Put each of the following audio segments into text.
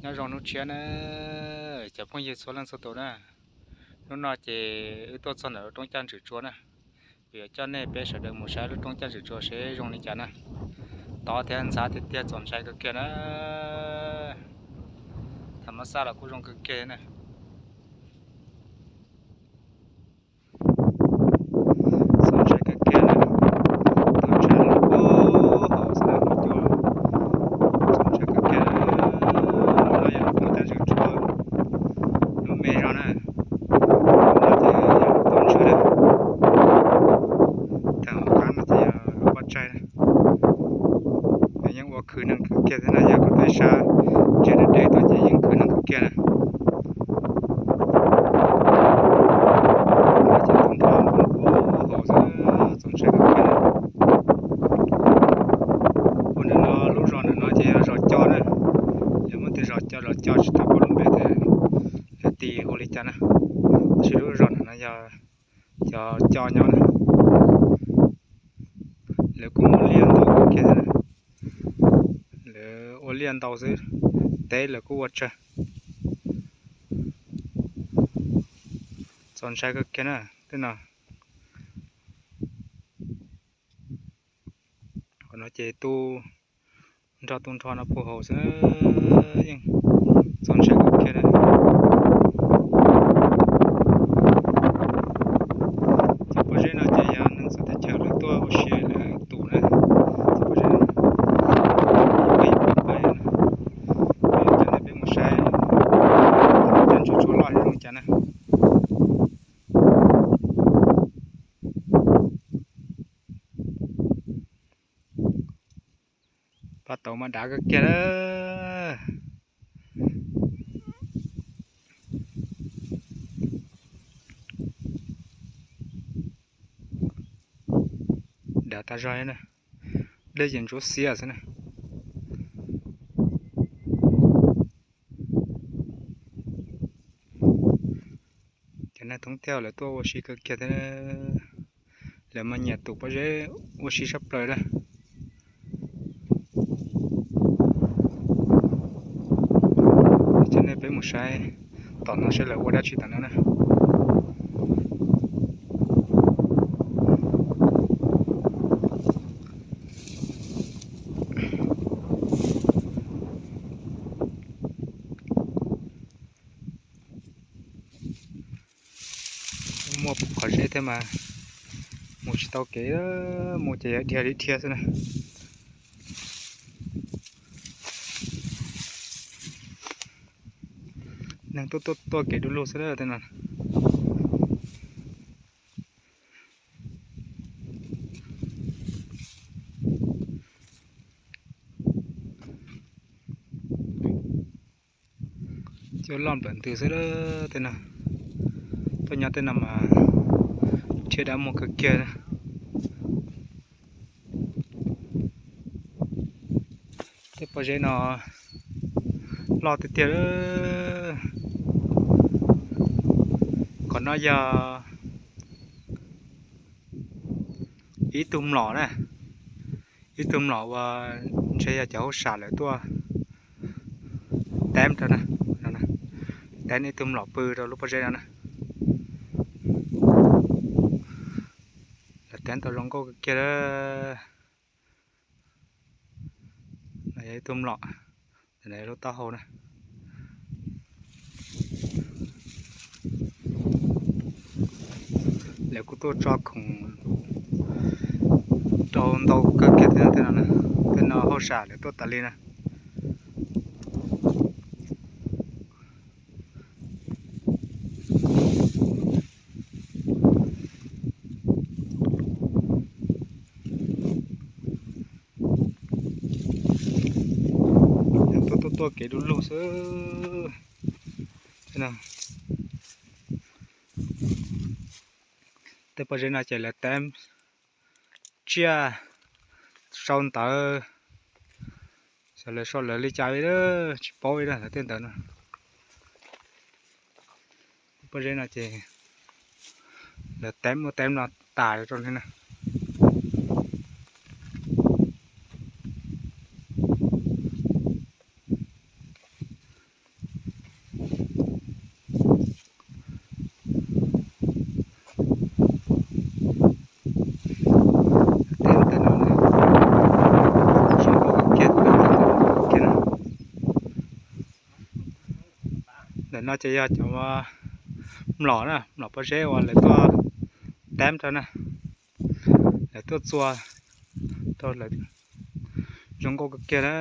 Nyob zoo hnub tshiab na, cov phooj ywg txhua leej txhua tus na. Hnub no ces wb tuaj txog ntawm lub roob Caj Ntswm Tsua na. Kuv yuav coj nej peb sawv daws mus saib lub roob Caj Ntswm Tsua seb zoo li cas na. Tov thiab ntxhab tiag tiag, txaus ntshai kawg kiag na. Tham mas xaj los kuj zoo kawg kiag na. Txaus ntshai kawg kiag na. Tuaj tsheb los puag hauv xwb na, cua. Txaus ntshai kawg kiag. No yog lub roob Caj Ntswm Tsua, lub me zog na. No ces yog lub tuaj ntswg na. Thaum qab no ces yog lub pov tseg na. Nws yeej ua khwv neeg kawg kiag thiab na, yog koj tuaj ib sab ntsia deb deb tuaj ces yeej khwv neeg kawg kiag na. Ces tus nrho ua hauv xwb, txaus ntshai kawg kiag na. Ua ntawm no lub zos ntawm no ces yog zos Co na. Lawv muab tias zos Co, zos Co tsis tau paub lub npe tias lawv tis hu li cas na. Tab sis lub zos ntawm no yog cov Co nyob na. Lawv kuj muaj liaj ntau kawg kiag thiab na. Lawv ua liaj ntau xwb, teb lawv kuj ua tsawg. Txaus ntshai kawg kiag na tej no. Qhov no ces tu nrho tu nrho no puag hauv xwb, yeej txaus ntshai kawg kiag na. Cov pob zeb no ces yog neeg txawv teb chaws lawv tuaj ua si lawv tus na. Cov pob zeb no, cov nej peb mus saib, cov ntsuag tsuag loj zoo li cas na. Pab tau mas dav kawg kiag lawm. Dav tas zog na, dej ces ntsuab xiab xwb na. Cov neeg thoob tiag lawv tuaj ua si kawg kiag thiab. Lawv mas nyiam tus pob zeb ua si sab plaws na. Coj nej peb mus saib tom no saib lawv ua dab tsi tom no na. Muaj qhov zeb thiab mas mus tsis tau kev, mus ces yog dhia li dhia xwb na. Neeg tuaj tuaj tuaj kev du lug xwb tej no. Cua loj nplawm ntws xwb tej no. Tuaj nyob tej no mas rhiab dab muag kawg kiag. Tej pob zeb no loj tiag tiag. Qhov no yog ib tug mlom na, ib tug mlom uas ntshe yog cov hauj sam lawv tuaj teb rau na, teb ib tug mlom pw rau lub pob zeb no na. Lawv teb tau zoo nkauj kawg kiag. No yog ib tug mlom, lub taub hau na. Lawv kuj tuaj tso khoom rau ntau kawg kiag thiab tej no, tej no hauj sam lawv tuaj tas li na. Tuaj tuaj tuaj kev du lug xwb. Tej pob zeb no ces lawv teb tsiaj sau ntawv, xyov lawv sau lawv li cas li, tsis paub li lawv tej ntawv no. Pob zeb no ces lawv teb ua teb no tas rau li na. Ntawm no ces yog cov mlom na, mlom pob zeb uas lawv tuaj tab rau na, lawv tuaj txua rau lawv, zoo nkauj kawg kiag na.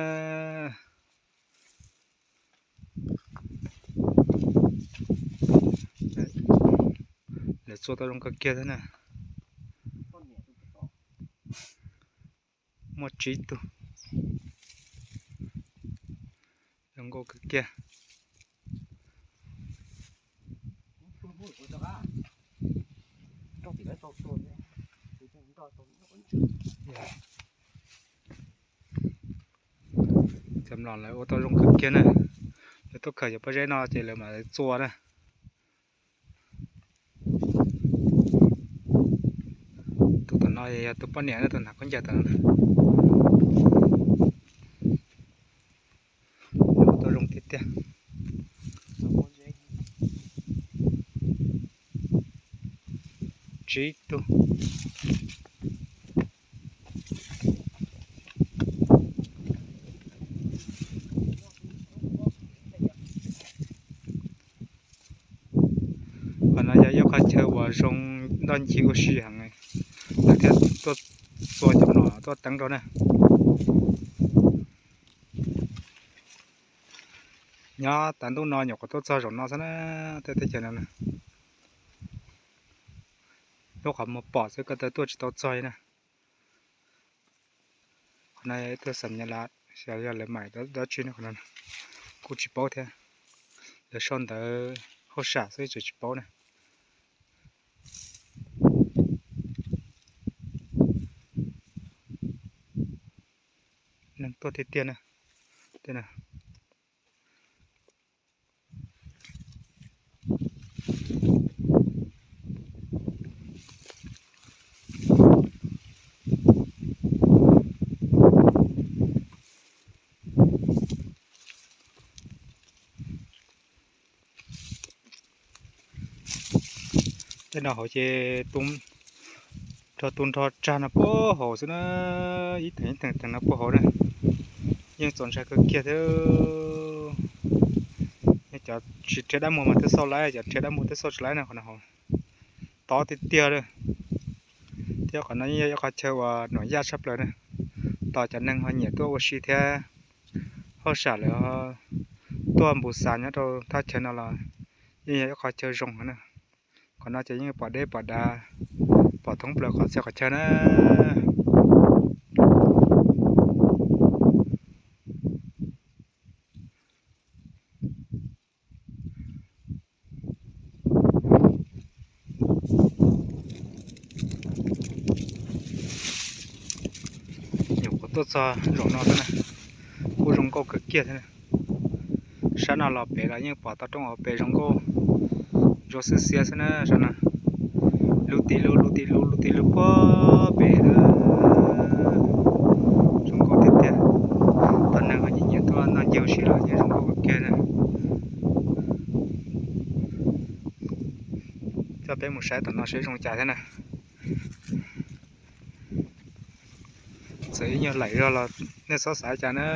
Lawv txua tau zoo kawg kiag thiab na. Muaj tsib tug, zoo nkauj kawg kiag. Cov mlom lawv ua tau zoo kawg kiag na. Lawv tuaj khaws cov pob zeb no ces lawv mam li txua na. Tus tom no yog tus poj niam na, tus hnav khaub ncaws tom no na. Ua tau zoo tiag tiag. Tsib tug. Qhov no yog ib qhov chaw uas zoo ntoj ncig ua si heev, lawv thiaj tuaj txua cov mlom tuaj teeb rau na. Nyob tas ntuj no nyuam qhuav tuaj txog zaum no xwb na, tej teb chaws no na. Lub qhov muag pom xwb ko taw tuaj tsis tau txog li na. Qhov no yog ib tug xam nyas las, xyov yog lawv mam dab tsi ne, qhov no kuj tsis paub thiab. Lawv sau ntawv hauj sam xwb tseem tsis paub na. Neeg tuaj tiag tiag na. Tej no hauv ces nrog tu nrho tsag no puag hauv xwb na, ib teem ib teem teem no puag hauv na. Yeej txaus ntshai kawg kiag thiab. Cov tsis rhiab dab muag mas twb xauj laib, cov rhiab dab muag twb xauj tsis laib na, qhov no hauv tob tiag tiag li. Thiab qhov no yeej yog ib qhov chaw uas nuam yaj tshaj plaws na, tos cov neeg ho nyiam tuaj ua si thiab hauj sam lawv tuaj npus xav nyob rau thaj chaw no los yeej yog ib qhov chaw zoo heev na. Qhov no ces yeej pom deb pom dav, pom thoob plaws qhov txhia qhov chaw na. Nyuam qhuav tuaj txog zaum no xwb na, kuj zoo nkauj kawg kiag thiab. Sab no los pem los yeej pom tau roob hauv pes zoo nkauj ntsuab xwb xiab xwb na sab no. Lub tim lub, lub tim lub, lub tim lub puag pem na. Zoo nkauj tiag tiag. Tos neeg ho nyiam nyiam tuaj noj ncig ua si los yeej zoo nkauj kawg kiag na. Coj peb mus saib tom no seb zoo cas thiab na. Txawm ib nyuag laim zog los nej txhob xav cas na.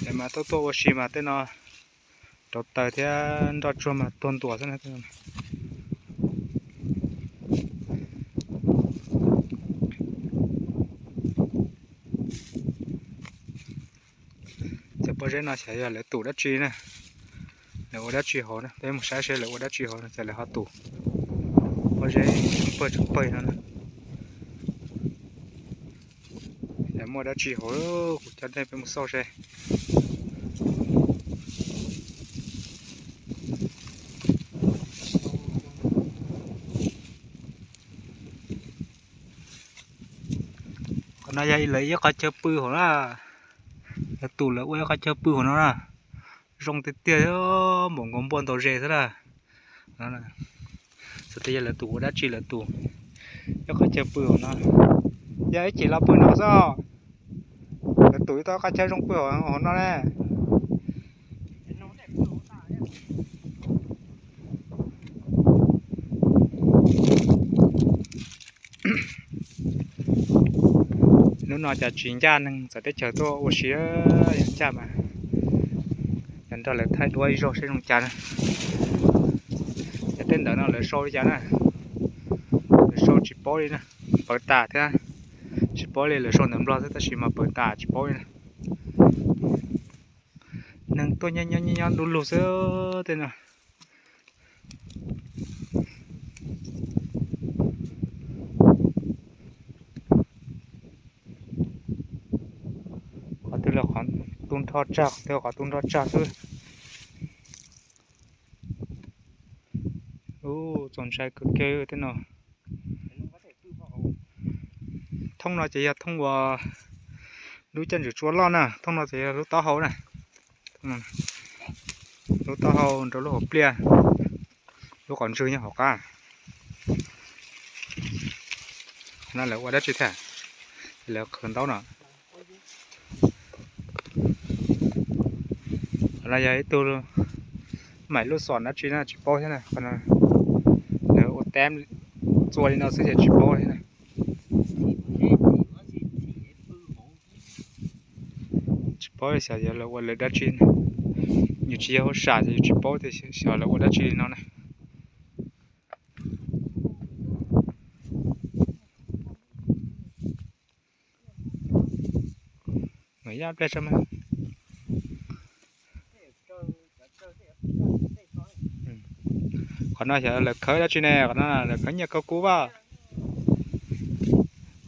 Es mas tuaj tuaj ua si mas tej no rauv taws thiab nroj tsuag mas tuag ntua xwb na. Cov pob zeb no xyov yog lawv tus dab tsi na, lawv ua dab tsi hauv na, peb mus saib seb lawv ua dab tsi hauv no ces lawv ho tus pob zeb tseem pawg tseem pawg no na. Lawv muaj dab tsi hauv, kuv coj nej peb mus xauj seb. Qhov no yog lawv ib qhov chaw pw hauv na. Lawv tus lawv ua ib qhov chaw pw hauv no na. Zoo tiag tiag, npaum nkaus npua ntaus zes xwb na. Xyov tias yog lawv tus ua dab tsi lawv tus ib qhov chaw pw hauv no. Yog ib chim los pw no xwb. Lawv tus ib tau qhov chaw zoo pw hauv no ne. Hnub no cas tsis ncaj neeg txawv teb chaws tuaj ua si, yog ncaj mas Nrog lawv thaij duab ib zaug seb zoo cas na. Yog tej ntawd no lawv sau li cas na, lawv sau tsis paub li na, pawv tas thiab. Tsis paub li, lawv sau ntawv Nplog xwb tab sis mas pawv tas tsis paub li na. Neeg tuaj nyob nyob nyob nyob du lug xwb tej no. Qhov twg los qhov tu nrho tsag, qhov twg qhov tu nrho tsag xwb. Ub, txaus ntshai kawg kiag tej no. Thooj no ces yog thooj uas lub caj ntswg tsua loj na, thooj no ces yog lub taub hau na. Lub taub hau rau lub hauv pliaj, lub qhov ntswg nyob hauv qab. Qhov no lawv ua dab tsi thiab? Lawv qhwv ntaub no. Qhov no yog ib tug maim lub xom dab tsi na tsis paub thiab na. Qhov no lawv ua teb txua li no xwb ces tsis paub thiab na. Tsis paub xyov yog lawv ua lawv dab tsi, yus tsis yog hauj sam ces yus tsis paub tias xyov lawv ua dab tsi li no na. Yaj pliag tso mas. Qhov no xyov lawv khawb dab tsi ne, qhov no lawv khawb nyiaj khawb kub vaj.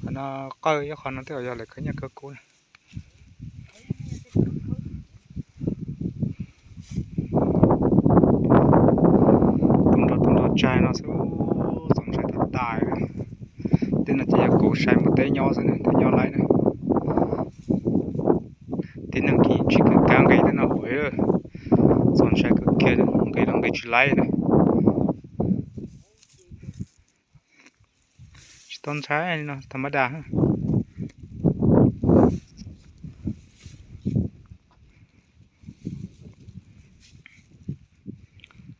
Qhov no qawj ib qho no twb yog lawv khawb nyiaj khawb kub na. Tu nrho tu nrho tsag no xwb, txaus ntshai tas tas. Tej no ces yog kauv sai mus teb nyob xwb na, teb nyob laib na. Tib neeg tsis kawg kav nqis tej no hauv, txaus ntshai kawg kiag, nqis los nqis tsis laib na. Tsis tau ntshai li no, tham ma das.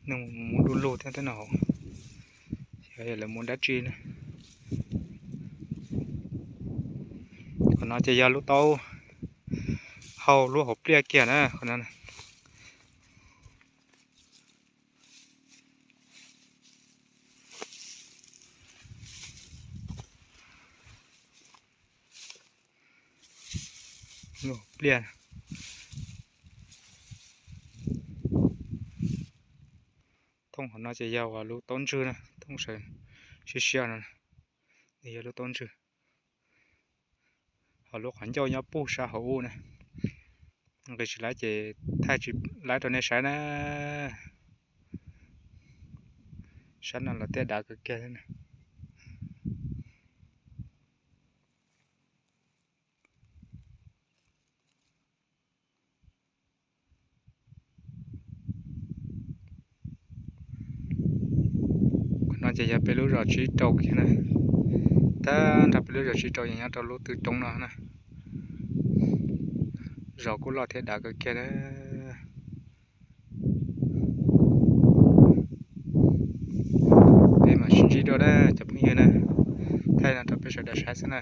Neeg mus du lug thiab tej no hauv, xyov yog lawv mus dab tsi na. Qhov no ces yog lub taub hau lub hauv pliaj kiag na, qhov no. Lub hauv pliaj. Thooj qhov no ces yog uas lub taub ntswg na, thooj sawv siab siab no, nws yog lub taub ntswg. Ho lub qhov ncauj nyob puag sab hauv ub na. Nqis tsis laib ces thaij tsis laib rau nej saib na. Sab no los thiaj dav kawg kiag thiab na. Qhov no ces yog peb lub zos Tsib Rau kiag na. Tag nrho peb lub zos Tsib Rau ces nyob rau lub tw roob no na. Zos kuj loj thiab dav kawg kiag na. Peb mam sib ntsib dua na cov phooj ywg na. Thaij no rau peb sawv daws saib xwb na.